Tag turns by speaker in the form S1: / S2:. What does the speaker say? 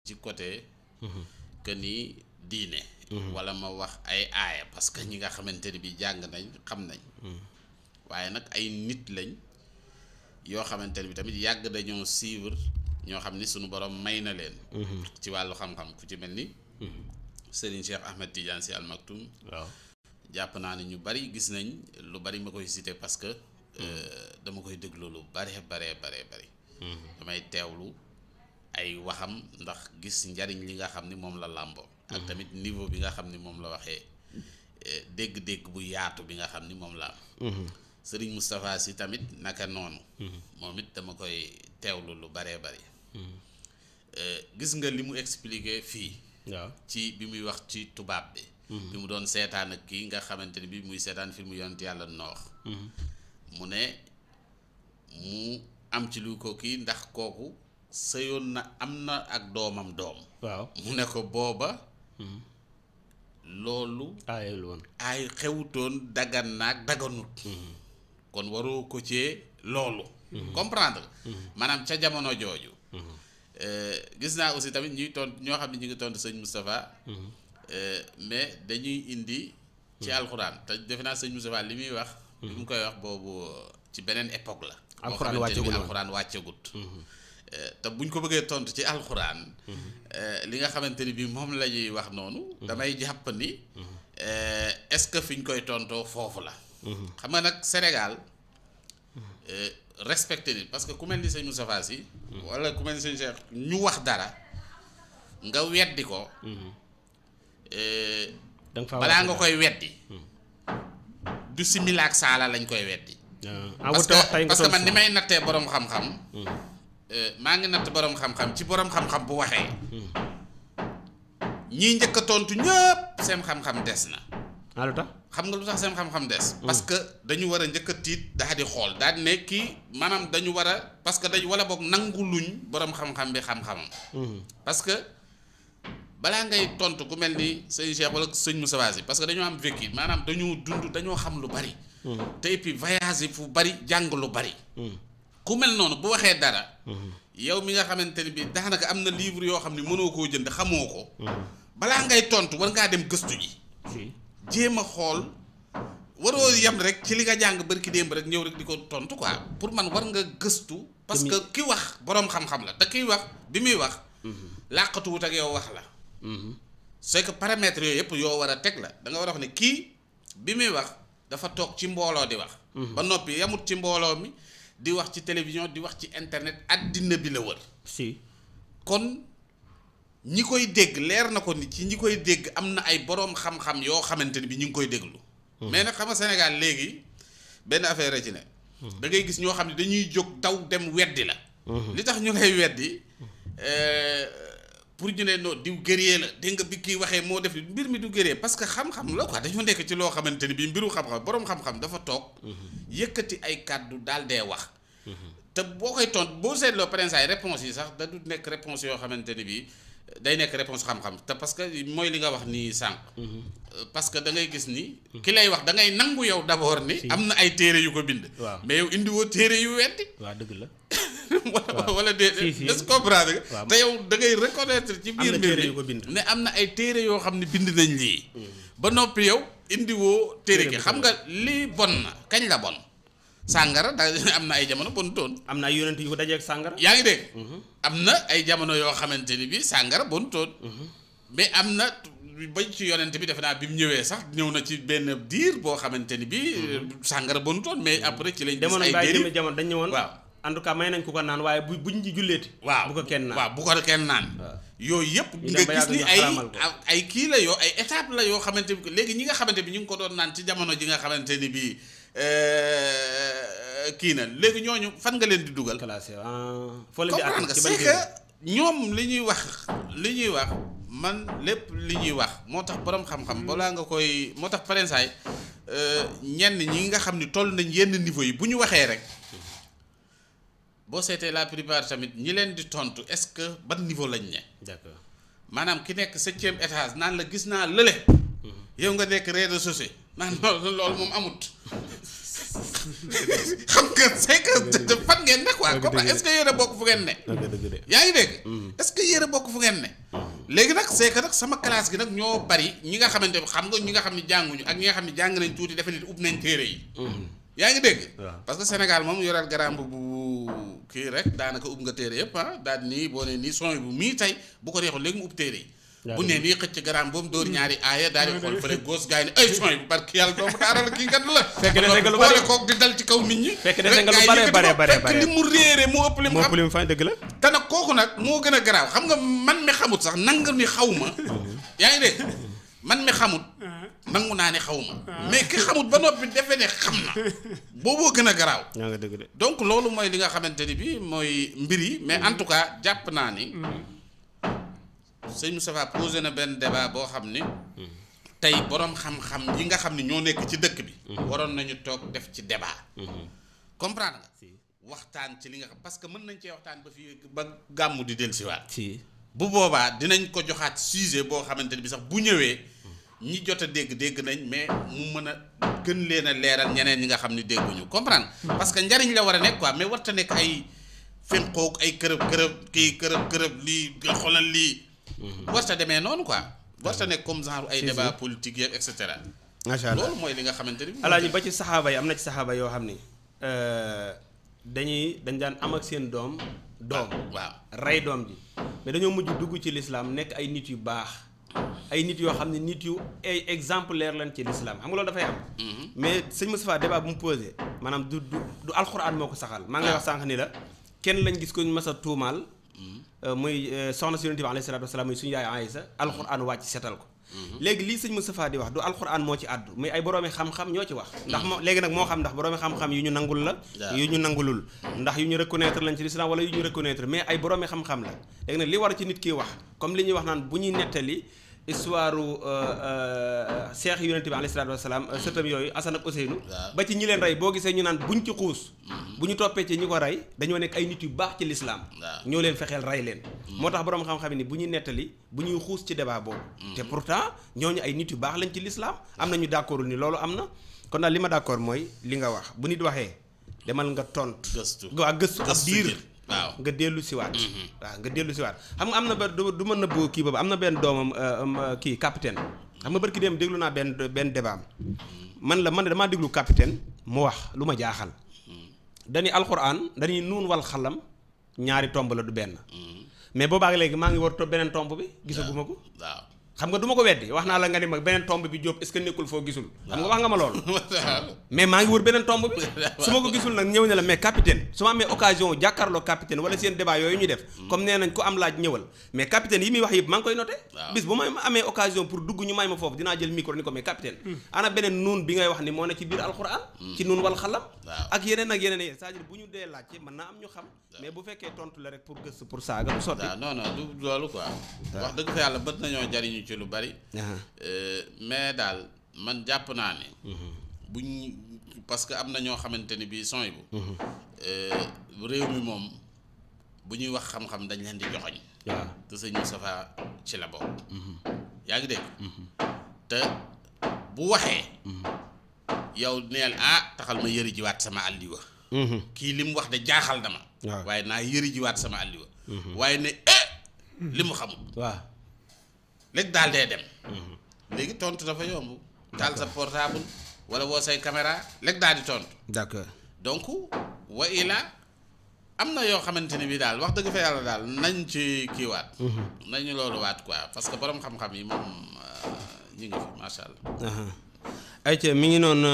S1: ci côté que ni diine wala ma wax ay aaya parce que ñi nga xamante ni bi jàng nañ xam nañ waaye nag ay nit lañ yoo xamante ni bi tamit yàgg dañoo suivre ñoo xam ni sunu borom may na leen ci wàllu xam-xam ku ci mel ni Serigne Cheikh Ahmed Tidiane Sy Al Maktoum
S2: waaw
S1: jàpp naa ne ñu bari gis nañ lu bari ma koy cité parce que dama koy déglu lu bari damay teewlu ay waxam ndax gis njariñ li nga xam ni moom la làmboo ak tamit niveau bi nga xam ni moom la waxee dégg-dégg bu yaatu bi nga xam ni moom la am Serigne Moustapha Sy tamit naka noonu moom it dama koy teewlu lu bari gis nga li mu expliqué fii
S2: waaw
S1: ci bi muy wax ci tubaab bi bi mu doon seetaan ak kii nga xamante ni bi muy seetaan film yonent yàlla noox mu ne mu am ci lu ko kii ndax kooku sëyoon na am na ak doomam doom
S2: waaw
S1: mu ne ko booba loolu
S2: aayul woon
S1: ay xewutoon dagan naag daganut kon waroo ko ci loolu comprendre maanaam ca jamono jooju gis naa aussi tamit ñuy tont ñoo xam ne ñu ngi tontu sëñ Moustapha mais dañuy indi ci alxuraan te defe naa sëñ Moustapha li muy wax li mu koy wax boobu ci beneen époque la alxuraan wàccagut te buñ ko bëggee tontu ci alxuraan li nga xamante ni bi moom la ñuy wax noonu damay jàpp ni est-ce que fi ñu koy tontoo foofu la xam nga nag Sénégal respecté nit parce que ku mel ni sëñ Moustapha Sy wala ku mel ni sëñ Cheikh ñu wax dara nga weddi ko balaa nga koy weddi du simila ak saala lañ koy weddi parce que man ni may nattee boroom xam-xam maa ngi natt boroom xam-xam ci boroom xam-xam bu waxee ñii njëkk a tontu ñëpp seen xam-xam des na
S2: lu tax
S1: xam nga lu tax seen xam-xam des parce que dañu war a njëkk a tiit daal di xool daal di ne kii maanaam dañu war a parce que dañu wala boog nangu luñ boroom xam-xam bi xam-xamam parce que balaa ngay tontu ku mel ni sëñ Cheikh wala sëñ Moussa Sy parce que dañoo am vécu maanaam dañoo dund dañoo xam lu bari te et puis voyage fu bari jàng lu bari ku mel noonu bu waxee dara yow mi nga xamante ni bi daanaka am na livre yoo xam ne mënoo koo jënd xamoo ko balaa ngay tontu war ngaa dem gëstu ji jéem a xool waroo yem rek ci li nga jàng barki démb rek ñëw rek di ko tontu quoi pour man war nga gëstu parce que ki wax boroom xam-xam la te kiy wax bi muy wax làqatuwut ak yow wax la c'est que paramètres yooyu yëpp yoo war a teg la da nga war a wax ne kii bi muy wax dafa toog ci mbooloo di wax ba noppi yamut ci mbooloo mi di wax ci télévision di wax ci internet àddina bi la wër
S2: si
S1: kon ñi koy dégg leer na ko ni ci ñi koy dégg am na ay boroom xam-xam yoo xamante ni bi ñu ngi koy déglu mais nag xam nga Sénégal léegi benn affaire a ci ne da ngay gis ñoo xam ne dañuy jóg daw dem weddi la li tax ñu lay weddi pour ñu ne non diw guerrier la dégg nga bi kii waxee moo def mbir mi du guerrier parce que xam-xam la quoi dañoo nekk ci loo xamante ni bi mbiru xam-xam boroom xam-xam dafa toog yëkkati ay kàddu daal dee wax te boo koy tont boo seetloo prince ay réponse yi sax da du nekk réponse yoo xamante ni bi day nekk réponse xam-xam te parce que mooy li nga wax nii sànq parce que da ngay gis ni ki lay wax da ngay nangu yow d'abord ni am na ay téere yu ko bind mais yow indiwoo téere yu weddi
S2: waaw dëgg la
S1: wala est-ce que comprendre nga te yow da ngay reconnaître ci biir mbir mi ne am na ay téere yoo xam ne bind nañ lii ba noppi yow indiwoo téere gi xam nga lii bon na kañ la bon sàngara da am na ay jamono bonutoon
S2: am na ay yonent yu ko dajeek sàngara
S1: yaa ngi dégg am na ay jamono yoo xamante ni bi sàngara bonutoon mais am na bañ ci yonent bi defe naa bi mu ñëwee sax ñëw na ci benn diir boo xamante ni bi sàngara bonutoon mais après ci lañ gis ay
S2: déri jamono dañ ñëwoon
S1: waaw
S2: en tout cas may nañ ko ko naan waaye buñ ci julleeti
S1: waaw
S2: bu ko kenn naan
S1: waaw bu ko kenn naan yooyu yëpp nga gis ni ay kii la yoo ay étape la yoo xamante bi léegi ñi nga xamante bi ñu ngi ko doon naan ci jamono ji nga xamante ni bi kii na léegi ñooñu fan nga leen di dugal
S2: classé foo leen di
S1: comprendre nga c'est que ñoom li ñuy wax man lépp li ñuy wax moo tax boroom xam-xam balaa nga koy moo tax parensaay ñenn ñi nga xam ni toll nañ yenn niveau yi bu ñu waxee rek boo seetee la plupart tamit ñi leen di tontu est-ce que ban niveau lañ ne
S2: d'accord
S1: maanaam ki nekk 7e étage naan la gis naa lële yow nga nekk rez-de-chaussée naan loolu moom amut xam nga c'est que fan ngeen ne quoi comme est-ce que yéen a bokk fu ngeen ne yaa ngi dégg est-ce que yéen a bokk fu ngeen ne léegi nag c'est que nag sama classe gi nag ñoo bari ñi nga xamante ne xam nga ñi nga xam ne jànguñu ak ñi nga xam ne jàng nañ tuuti defe nit ub nañ téere yi yaa ngi dégg parce que Sénégal moom yoreel garam bu kii rek daanaka ub nga téere yëpp daal nii boo ne nii son bu mii tey bu ko neexul léegi mu ub téere yi bu nee nii xëcc garam boobu dóor ñaari aaya daal di xool fële góos gaa yi ne ay son bu barki yàlla doomu daara la kii kat la
S2: fekk dese nga lu bari
S1: kook di dal ci kaw nit ñi
S2: fekk dese nga lu bare
S1: fekk li mu réere moo ëpp li mu xam
S2: fa dëgg la
S1: te nag kooku nag moo gën a garaaw xam nga man mi xamut sax nanga ni xaw ma yaa ngi dégg man mi xamut nangu naa ne xaw ma mais ki xamut ba noppi defe ne xam na booboo gën a garaaw
S2: yaa nga dëgg de
S1: donc loolu mooy li nga xamante ni bi mooy mbir yi mais en tout cas jàpp naa ni sëñ Moustapha posé na benn débat boo xam ni tey boroom xam-xam yi nga xam ni ñoo nekk ci dëkk bi waroon nañu toog def ci débat comprendre nga waxtaan ci li nga xam parce que mën nañ cee waxtaan ba fii ba gàmmu di dellusiwaat bu boobaa dinañ ko joxaat sujet boo xamante ni bi sax bu ñëwee ñi jot a dégg nañ mais mu mën a gën leen a leeral ñeneen ñi nga xam ni dégguñu comprendre parce que njariñ la war a nekk quoi mais warta nekk ay fenqoog ay kërëb lii nga xoolal lii warta demee noonu quoi warta nekk comme genre ay débat politique yeeg et cetera
S2: macha allah
S1: loolu mooy li nga xamante ni
S2: alaaji ba ci saxaaba yi am na ci saxaaba yoo xam ni dañ daan am ak seen doom
S1: waaw
S2: rey doom ji mais dañoo mujj dugg ci lislaam nekk ay nit yu baax ay nit yoo xam ne nit yu ay exemplaire lañ ci lislaam xam nga loolu dafay am mais sëñ Moustapha débat bu mu posé maanaam du alxuraan moo ko saxal maa ngi lay wax sànq ni la kenn lañ gis ko ñu mas a tuumaal muy soxna si yonent bi alayhi salaatu wasalaam muy suñu yaay Aysa alxuraan wàcc setal ko léegi lii sëñ Moustapha di wax du alxuraan moo ci àddu mais ay boroomi xam-xam ñoo ci wax ndax moo léegi nag moo xam ndax boroomi xam-xam yu ñu nangul la yu ñu nangulul ndax yu ñu reconnaître lañ ci l'islam wala yu ñu reconnaître mais ay boroomi xam-xam la léegi nag li war ci nit ki wax comme li ñuy wax naan bu ñuy nettali histoire seex yonent bi alayhi salaatu wasalaam sëtam yooyu Asan ak Useynu ba ci ñi leen rey boo gisee ñu naan buñ ci xuus bu ñu toppee ci ñi ko rey dañoo nekk ay nit yu baax ci lislaam ñoo leen fexeel rey leen moo tax boroom xam-xam ni bu ñuy nettali bu ñuy xuus ci débat boobu te pourtant ñooñu ay nit yu baax lañ ci lislaam am na ñu d'accordul ni loolu am na kon daal li ma d'accord mooy li nga wax bu nit waxee demal nga tontu gëstu ab diir
S1: waaw
S2: nga dellu siwaat waaw nga dellu siwaat xam nga am na ba du ma nëbbu kii boobu am na benn doomam kii capitaine xam nga barki dem déglu naa benn débat man damaa déglu capitaine mu wax lu ma jaaxal dañuy alxuraan dañuy nuun wal xalam ñaari tomb la du benn mais boobaag léegi maa ngi war beneen tomb bi gisaguma ko
S1: waaw
S2: xam nga du ma ko weddi wax naa la nga ni ma beneen tomb bi Jóob est-ce que nekkul foo gisul xam nga wax nga ma loolu mais maa ngi wër beneen tomb bi su ma ko gisul nag ñëw ne la mais capitaine su ma amee occasion jàkkaarloo capitaine wala seen débat yooyu ñu def comme nee nañ ku am laaj ñëwal mais capitaine yi muy wax yëpp maa ngi koy noté bis bu ma amee occasion pour dugg ñu may ma foofu dinaa jël micro ni ko mais capitaine ana beneen nuun bi ngay wax ni moo ne ci biir alxuraan ci nuun wal xalam ak yeneen c'est-à-dire bu ñu dee laajte mën naa am ñu xam mais bu fekkee tontu la rek pour gëstu pour saaga du sotti
S1: non du loolu quoi wax dëgg fa yàlla bët nañoo jariñu ci lu bari mais daal man jàpp naa ne buñ parce que am na ñoo xamante ni bii son bu réew mi moom bu ñuy wax xam-xam dañ leen di joxoñ te sëñ Moustapha ci la bokk yaa ngi dégg te bu waxee yow neel taxal ma yëri jiwaat sama àlliwa kii li mu wax de jaaxal na ma waaye naa yëri jiwaat sama àlliwa waaye ne li mu xamul
S2: waaw
S1: léegi daal dee dem léegi tontu dafa yomb taal sa portable wala woo say caméra léegi daal di tontu
S2: d'accord
S1: donc wa ila am na yoo xamante ne bi daal wax dëgg fa yàlla daal nañ ci kiiwaat nañu loolu waat quoi parce que borom xam-xam yi moom ñi ngi fi macha allah
S2: ayca mi ngi noonu